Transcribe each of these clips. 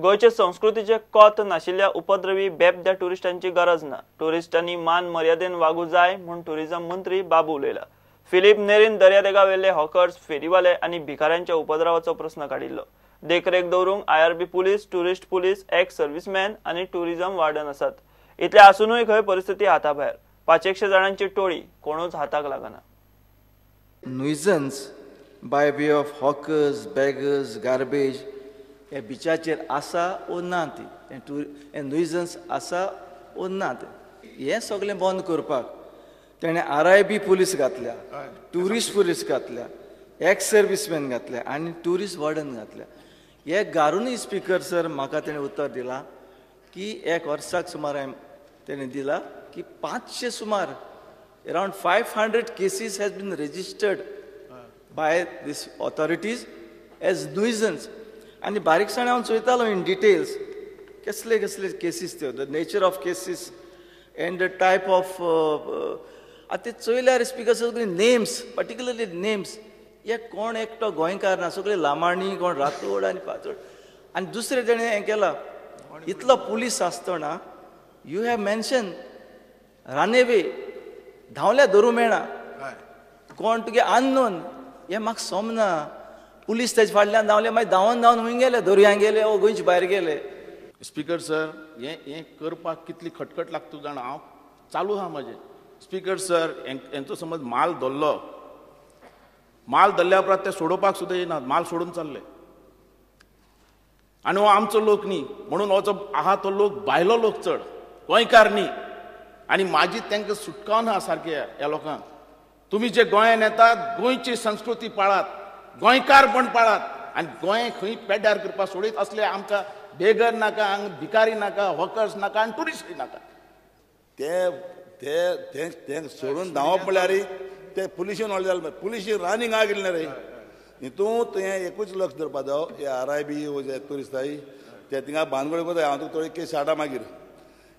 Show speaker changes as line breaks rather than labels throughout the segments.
गोंयचे संस्कृतीचे कोत नाशिल्ल्या उपद्रवी बेबद्या टुरिस्टांची गरज ना. टुरिस्टांनी मान मर्यादेन वागू जाय म्हूण टुरिझम मंत्री बाबू उलयला. फिलीप नेरीन दर्यादेगावेले हॉकर्स, फेरीवाले आनी भिकाऱ्यांच्या उपद्रवाचो प्रस्न काडिल्लो. देखरेख दवरूंक IRB police, tourist police, ex serviceman आनी टुरिझम वार्डन आसात. इतले आसूनय खंय परिस्थिती हाताभायर. 500 जाणांची टोळी कोणूच हाताक लागना.
Nuisance by way of hawkers, beggars, garbage हे बिचाचेर आसा ओ ना ती हें नुयजन्स आसा ओ ना तें हें सगळें बंद करपाक तेणें RIB police घातल्या, ट्युरिस्ट पुलीस घातल्या, एक्स सर्विसमॅन घातल्या आनी ट्युरिस्ट वॉर्डन घातल्या. हे घालूनय स्पीकर सर म्हाका तेणें उतर दिलां की एक वर्साक सुमार हांवें तेणें दिला की 500 सुमार around 500 cases has been registered by this authorities as nuisance. आनी बारीकसाणें हांव चोयतालो इन डिटेल्स कसले कसले केसीस त्यो, the nature of cases and the type of. आतां ते चोयल्यार स्पीकर सगळे नेम्स, पर्टिक्युलरली नेम्स, हे कोण एकटो गोंयकार ना, सगळे लामाणी, कोण रातोड आनी पातोड. आनी दुसरें तेणें हें केलां, इतलो पुलीस आसतना you have mention रानेवे धांवल्या धरूं मेळना, कोण तुगे अननोन, हें म्हाका सोमना. पुलीस तेजे फाटल्यान धांवले, मागीर धांवन धांवन खंय गेले, दर्यांत गेले ओ गोंयचे भायर गेले.
स्पीकर सर, हें हें करपाक कितली खटखट लागता जाणा, हांव चालू आहा म्हाजें. स्पीकर सर, हेंचो समज माल धरलो, माल धरल्या उपरांत ते सोडोवपाक सुद्दां येनात, माल सोडून चल्ले. आनी हो आमचो लोक न्ही म्हणून हो जो आहा तो लोक भायलो लोक चड, गोंयकार न्ही. आनी म्हाजी तांकां सुटका ना सारके ह्या लोकांक. तुमी जे गोंयान येतात गोंयची संस्कृती पाळात, गोंयकारपण पाळात आनी गोंय खंय पेड्ड्यार करपाक सोडीत असले आमकां बेगर नाका, हांगा भिकारी नाका, हॉकर्स नाका आनी टुरिस्टूय नाका.
ते ते ते सोडून धांवप म्हणल्यार ते पुलिशेन व्हडलें जालें, पुलिशेन रनिंग आगिल्लें रे. हितून तुवें एकूच लक्ष दवरपा जावो, हे RIB जे टुरिस्ट आहाय ते थिंगा बांदगोळी कोताय. हांव तुका थोडी केस हाडा मागीर,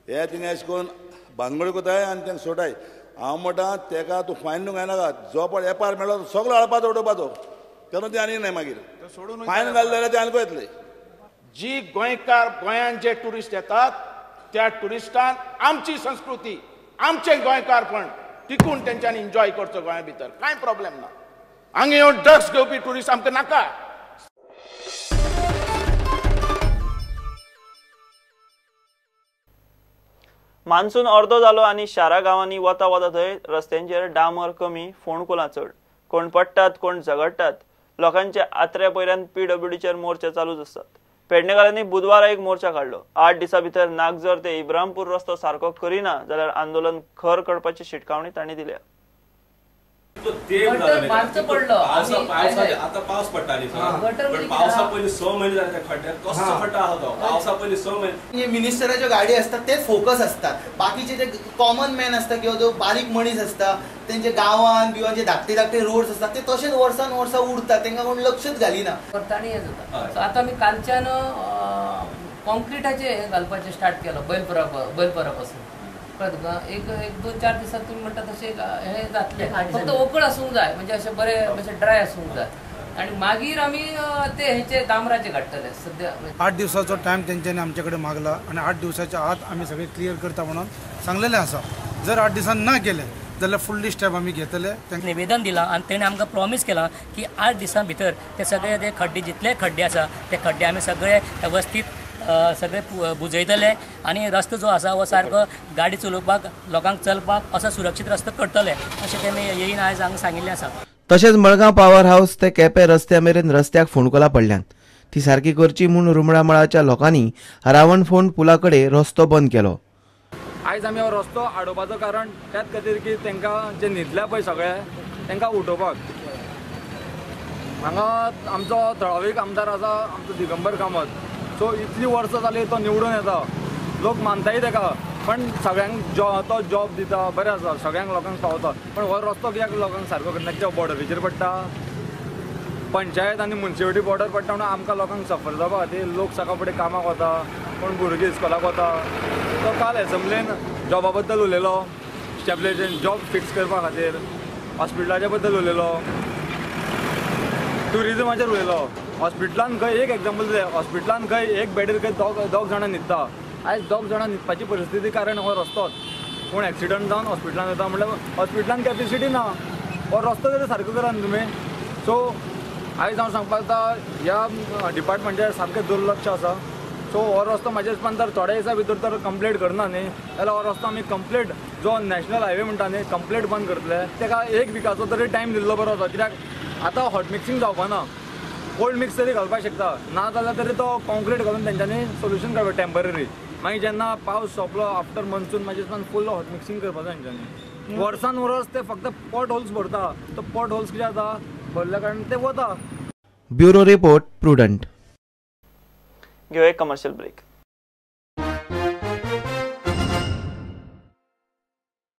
हे थिंगा अशें करून बांदगोळी कोताय आनी तांकां सोडाय. हांव म्हणटा तेका तूं फायन न्हू घायनाका, जो पळय एपार मेळ्ळो सगळो हाडपाचो उडोवपाचो, तेन्ना ते आनी न्हय मागीर फायन घालें जाल्यार ते आनी येतले.
जी गोंयकार गोंयांत जे टुरिस्ट येतात त्या टुरिस्टान आमची संस्कृती, आमचें गोंयकारपण टिकून तेंच्यांनी एन्जॉय करचो गोंया भितर, कांय प्रॉब्लेम ना. हांगा येवन ड्रग्स घेवपी टुरिस्ट आमकां नाका.
मान्सून अर्दो जालो आनी शारा गांवांनी वता वता थंय रस्त्यांचेर डांबर कमी, फोंडकुलां चड. कोण पडटात, कोण झगडटात. लोकांच्या आत्र्या पयल्यान PWDचेर मोर्चा चालूच आसतात. पेडणेकारांनी बुधवारा एक मोर्चा काडलो. 8 दिसां भितर नागझर ते इब्रामपूर रस्तो सारको करिना जाल्यार आंदोलन खर करपाची शिटकावणी तांणी दिल्या.
आता पावस पडटाली, पावसा पयलीं 6 म्हयने जाले त्या खड्ड्यार, कसो खड्डो आसा तो, पावसा पयलीं 6 म्हयने.
मिनिस्टराच्यो गाडी आसतात तेच फोकस असतात, बाकीचे जे कॉमन मॅन आसता किंवा जो बारीक मनीस आसता तेंचे गांवान बिवान जे धाकटे धाकटे रोड्स आसतात ते तशेंच वर्सान वर्सां उरतात, तांकां कोण लक्षच घालिना.
करता आनी हें जाता. सो आतां आमी कालच्यान कॉन्क्रिटाचें हें घालपाचें स्टार्ट केलां, बैलपरा पासून. कळ्ळें तुका, एक एक 2-4 दिसांत तुमी म्हणटा तशें हें जातलें. फक्त ओकळ आसूंक जाय, म्हणजे अशें बरें अशें ड्राय आसूंक जाय. आनी मागीर आमी ते हेचे डांबराचे काडटले. सद्या
8 दिवसाचो टायम तेंच्यांनी आमचे कडेन मागला आनी 8 दिवसाच्या आत आमी सगळें क्लियर करता म्हणून सांगलेलें आसा. जर 8 दिसान ना केलें जाल्यार फुडली स्टेप आमी घेतले.
निवेदन दिलां आनी तेणें आमकां प्रॉमीस केलां की 8 दिसां भितर ते सगळे ते खड्डे, जितले खड्डे आसा ते खड्डे आमी सगळे वेवस्थीत सगळे बुजयतले आनी रस्तो जो आसा हो सारको गाडी चलोवपाक, लोकांक चलपाक असो सुरक्षीत रस्तो करतले अशें तेमी येईन आयज हांगा सांगिल्लें आसा.
तशेंच मडगांव पावर हावस ते केपें रस्त्या मेरेन रस्त्याक फोंडकुलां पडल्यांत, ती सारकी करची म्हूण रुमडामळाच्या लोकांनी रावणफोंड पुला कडेन रस्तो बंद केलो.
आयज आमी हो रस्तो आडोवपाचो कारण त्याच खातीर की तांकां जे न्हिदल्या पळय सगळे तांकां उठोवपाक. हांगा आमचो थळावीक आमदार आसा आमचो दिगंबर कामत, सो इतली वर्सां जाली तो निवडून येता, लोक मानताय ताका, पण सगळ्यांक तो जॉब दिता, बरें आसा, सगळ्यांक लोकांक पावता. पण हो रस्तो कित्याक लोकांक सारको करना, कित्याक बॉर्डरीचेर पडटा, पंचायत आनी मुन्सिपालिटी बॉर्डर पडटा म्हणून आमकां लोकांक सफर जावपा खातीर लोक सकाळ फुडें कामाक वता, कोण भुरगीं इस्कोलाक वता. तो काल एसेंब्लीन जॉबा बद्दल उलयलो, स्टेबलायजेशन जॉब फिक्स करपा खातीर, हॉस्पिटलाच्या बद्दल उलयलो, ट्युरिजमाचेर उलयलो. हॉस्पिटलान खंय एक एग्जाम्पल दिलें, हॉस्पिटलान खंय एक बेडीर खंय दोग जाणां न्हिदता. आयज दोग जाणां न्हिदपाची परिस्थिती कारण हो रस्तोच. कोण एक्सिडंट जावन हॉस्पिटलान वता म्हणल्यार हॉस्पिटलान कॅपेसिटी ना, हो रस्तो तरी सारको करा न्ही तुमी. सो आयज हांव सांगपाक जाता ह्या डिपार्टमेंटाचेर सामकें दुर्लक्ष आसा. सो हो रस्तो म्हाज्या हिसपान तर थोड्या दिसा भितर तर कंप्लीट करना न्ही जाल्यार हो रस्तो आमी कंप्लीट जो नॅशनल हायवे म्हणटा न्ही कंप्लीट बंद करतले. ताका एक विकाचो तरी टायम दिल्लो बरो जाता, कित्याक आतां हॉट मिक्सिंग जावपाना, कोल्ड मिक्स तरी घालपाक शकता, ना जाल्यार तरी तो कॉन्क्रीट घालून तेंच्यांनी सोल्युशन काडपा टेम्पररी. मागीर जेन्ना पावस सोंपलो आफ्टर मॉन्सून म्हाज्या हिसपान फूल हॉट मिक्सिंग करपाचो तेंच्यांनी. वर्सान वर्स ते फक्त पॉट होल्स भरता, तो पॉट होल्स कितें जाता भरल्या कारणान ते वता.
Bureau report, Prudent.
घेवया एक कमर्शियल ब्रेक.